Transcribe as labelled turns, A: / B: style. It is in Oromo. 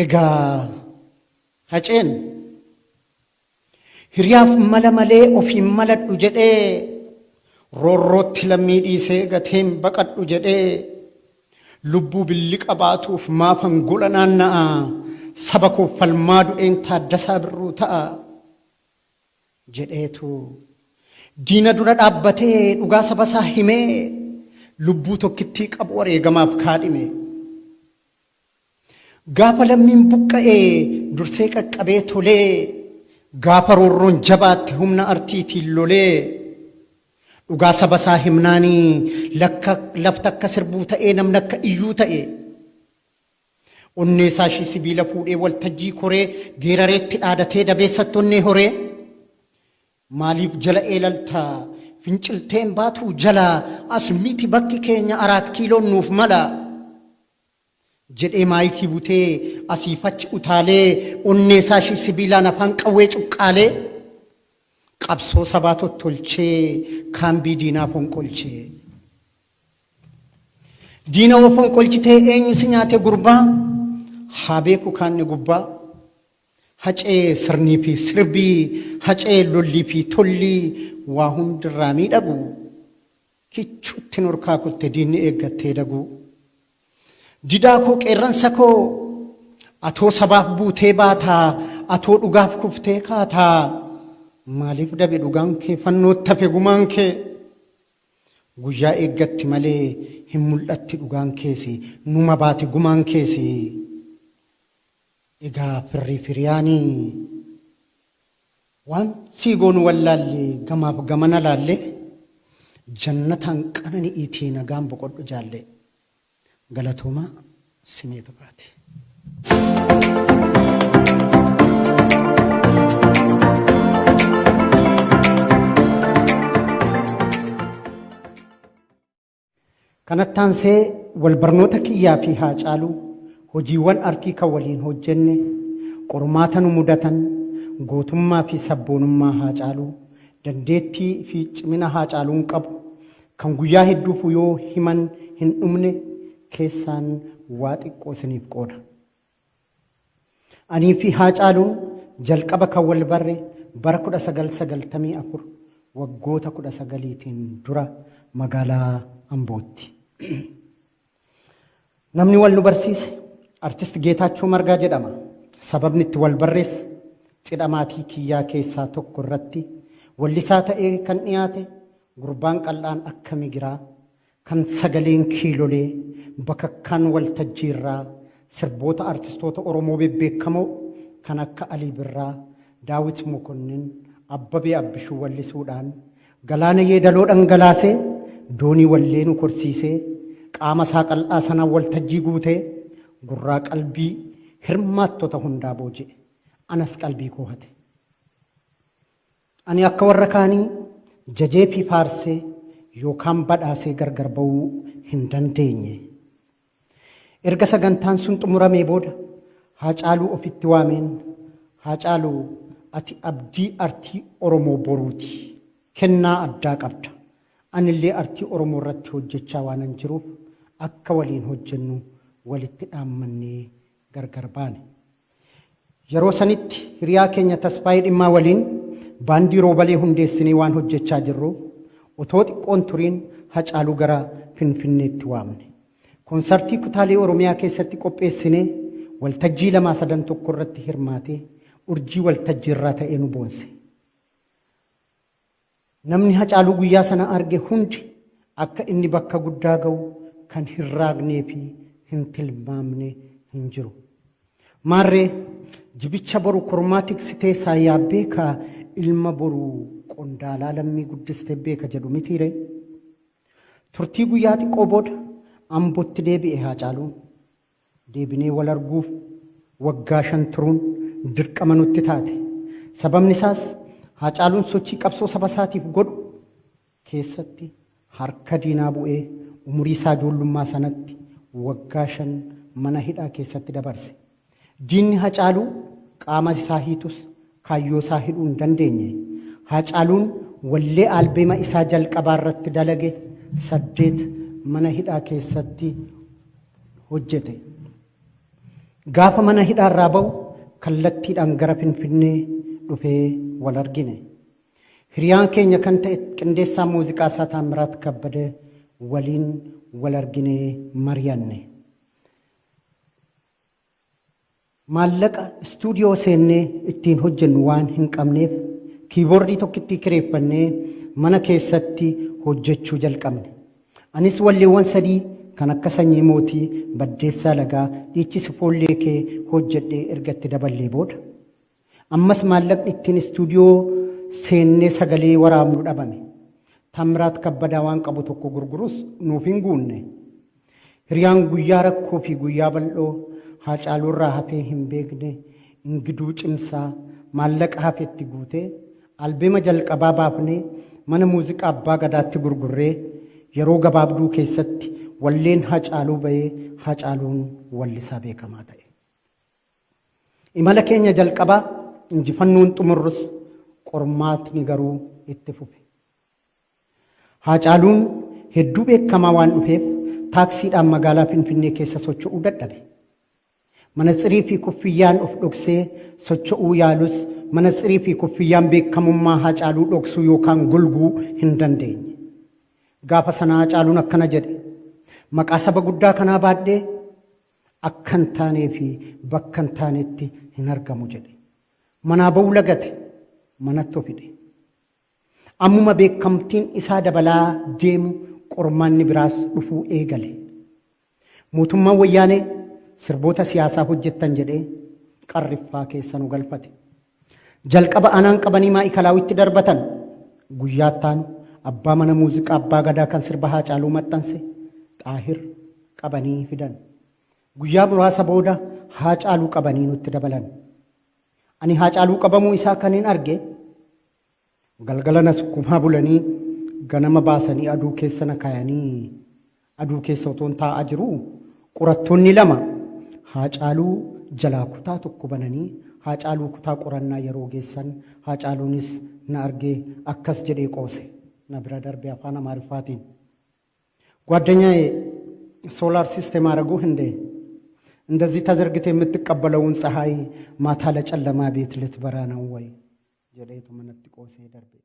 A: Egaa Haceen hiriyaaf mala malee ofiin maladhu jedhee, roorrootti lammii dhiisee gateen baqadhu jedhee, lubbuu billiqa baatuuf maafan gola naanna'a, saba koof falmaa du'een Taaddasaa Birruu ta'a jedheetu diina dura dhaabbatee dhugaa saba isaa himee lubbuu tokkittii qabu wareegamaaf kaadhime. Gaafa lammiin buqqa'e dursee qaqqabee tolee, gaafa roorroon jabaatte humna artiitiin lolee, dhugaa saba isaa himnaanii lakka lafti akka sirbuu ta'ee namni akka iyyuu ta'e. Onnee isaa ishii sibiila fuudhee waltajjii koree geerareetti dhaadatee dabeessatti onnee horee. Maaliif jala eelalta fincilteen baatuu jala, as miti bakki keenya Araat Kiiloon nuuf mala jedhee maayikii butee asiif achi utaalee onnee isaa ishii sibiilaan afaan qawwee cuqqaalee qabsoo sabaa tottolchee kaambii diinaa fonqolchee. Diina hoo fonqolchitee eenyu si nyaate gurbaa, haa beeku kaanni gubbaa. Hacee sirnii fi sirbii, Hacee lollii fi tollii waa hundirraa miidhagu. Kichuutti nurkaa kutte diinni eeggattee daguu. Didaa koo qeerransa koo, atoo sabaaf buutee baataa, atoo dhugaaf kuftee kaataa. Maaliif dabe dhugaan kee, fannootti hafe gumaan kee. Guyyaa eeggatti malee hin mul'atti dhugaan keesi, numa baati gumaan keesi. Egaa firrii fi hiriyaanii waan sii goonu wallaalle, gamaaf gamana laalle, jannataan qanani'iitii nagaan boqodhu jaalle. Galatoomaa. Simee Tufaati. Kanatti aansee wal barnoota kiyyaa fi Haacaaluu, hojiiwwan artii kan waliin hojjenne, qormaata nu mudatan, gootummaa fi sabboonummaa Haacaaluu, dandeettii fi cimina Haacaaluun qabu kan guyyaa hedduufu yoo himan hin dhumne keessaan waa xiqqoo isiniif qooda. Anii fi Haacaaluun jalqaba kan wal barre bara 1994, waggoota 19tiin dura, magaalaa Ambootti. Namni wal nu barsiise Artist Geetaachoo Margaa jedhama. Sababni itti wal barrees cidha maatii kiyyaa keessaa tokko irratti wallisaa ta'ee kan dhiyaate gurbaan qal'aan akka migiraa kan sagaleen kiilolee bakakkaan waltajjiirraa sirboota artistoota Oromoo bebbeekkamoo kan akka Alii Birraa, Daawit Mokonnin, Abbabee Abbishuu wallisuudhaan galaana yeedaloo dhangalaasee doonii wallee nu korsiisee qaama isaa qal'aa sanaan waltajjii guutee gurraa qalbii hirmaattota hundaa booji'e. Anas qalbii koo hate. Ani akka warra kaanii jajee fi faarsee yookaan badhaasee gargar ba'uu hin dandeenye. Erga sagantaan sun xumuramee booda Haacaaluu ofitti waameen, Haacaaluu, ati abdii artii Oromoo boruuti. Kennaa addaa qabda. Anillee artii Oromoo irratti hojjechaa waanan jiruuf akka waliin hojjennu walitti dhaammannee gargar baane. Yeroo sanitti hiriyaa keenya Tasfaayee Dhimmaa waliin baandii Roobalee hundeessinee waan hojjechaa jirruuf otoo xiqqoon turiin Hacaaluu gara Finfinneetti waamne. Konsartii kutaalee Oromiyaa keessatti qopheessinee waltajjii lamaa sadan tokko irratti hirmaatee urjii waltajjiirraa ta'ee nu boonse. Namni Hacaaluu guyyaa sana arge hundi akka inni bakka guddaa ga'u kan hin raagnee fi hin tilmaamne hin jiru. Maarree jibicha boru kormaa tiksitee saayyaa beeka, ilma boru qondaalaa lammii guddistee beeka jedhu mitiiree? Turtii guyyaa xiqqoo booda Ambotti deebi'e Haacaaluun. Deebinee wal arguuf waggaa 5 turuun dirqama nutti taate. Sababni isaas Haacaaluun sochii qabsoo saba isaatiif godhu keessatti harka diinaa bu'ee umurii isaa ijoollummaa sanatti waggaa 5 mana hidhaa keessatti dabarse. Diinni Hacaaluu qaama isaa hiitus kaayyoo isaa hidhuu hin dandeenye. Haacaaluun wallee aalbeema isaa jalqabaa irratti dalage 8 mana hidhaa keessatti hojjete. Gaafa mana hidhaarraa ba'u kallattiidhaan gara Finfinnee dhufee wal argine. Hiriyaan keenya kan ta'e qindeessaa muuziqaa isaa Taammiraat Kabbadee waliin wal arginee mari'anne. Maallaqa istuudiyoo seennee ittiin hojjennu waan hin qabneef kiiboordii tokkittii kireeffannee mana keessatti hojjechuu jalqabne. Anis walleewwan sadii kan akka Sanyii Mootii, Baddeessaa Lagaa, Dhiichisi Foollee Kee hojjedhee erga itti daballee booda. Ammas maallaqni ittiin istuudiyoo seennee sagalee waraabnu dhabame. Taammiraat Kabbadaa waan qabu tokko gurgurus nuuf hin guunne. Hiriyaan guyyaa rakkoo fi guyyaa bal'oo Haacaaluurraa hafee hin beekne Ingiduu Cimsaa maallaqa hafetti guutee albeema jalqabaa baafnee mana muuziqaa Abbaa Gadaatti gurgurree yeroo gabaabduu keessatti walleen Haacaaluu bahee Haacaaluun wallisaa beekamaa ta'e. Imala keenya jalqabaa injifannoon xumurrus qormaatni garuu itti fufe. Haacaaluun hedduu beekamaa waan dhufeef taaksiidhaan magaalaa Finfinnee keessa socho'uu dadhabe. Manatsirii fi kuffiyyaan of dhoksee socho'uu yaalus manatsirii fi kuffiyyaan beekamummaa Haacaaluu dhoksuu yookaan golguu hin dandeenye. Gaafa sana Haacaaluun akkana jedhe. Maqaa saba guddaa kanaa baadhee akka hin taanee fi bakka hin taanetti hin argamu jedhe. Manaa ba'uu lagate, manatti of hidhe. Ammuma beekamtiin isaa dabalaa deemu qormaanni biraas dhufuu eegale. Mootummaan Wayyaanee sirboota siyaasaa hojjettan jedhee qarriffaa keessa nu galfate. Jalqaba anaan qabanii Maa'ikalaawwitti darbatan. Guyyaa ittaanu abbaa mana muuziqaa Abbaa Gadaa kan sirba Haacaaluu maxxanse Xaahir qabanii fidan. Guyyaa muraasa booda Haacaaluu qabanii nutti dabalan. Ani Haacaaluu qabamuu isaa kan hin arge galgala na sukkumaa bulanii ganama baasanii aduu keessa na kaayanii aduu keessa otoon taa'aa jiruu qorattoonni lama Haacaaluu jalaa kutaa tokko bananii Haacaaluu kutaa qorannaa yeroo geessan Haacaaluunis na argee akkas jedhee qoose na bira darbe afaan Amaariffaatiin. ጓደኛዬ solar system አረጉህ እንዴ? እንደዚህ ተዘርግተህ የምትቀበለውን ፀሐይ ማታ ለጨለማ ቤት ልትበራ ነው ወይ? jedheetu manatti qoosee darbe.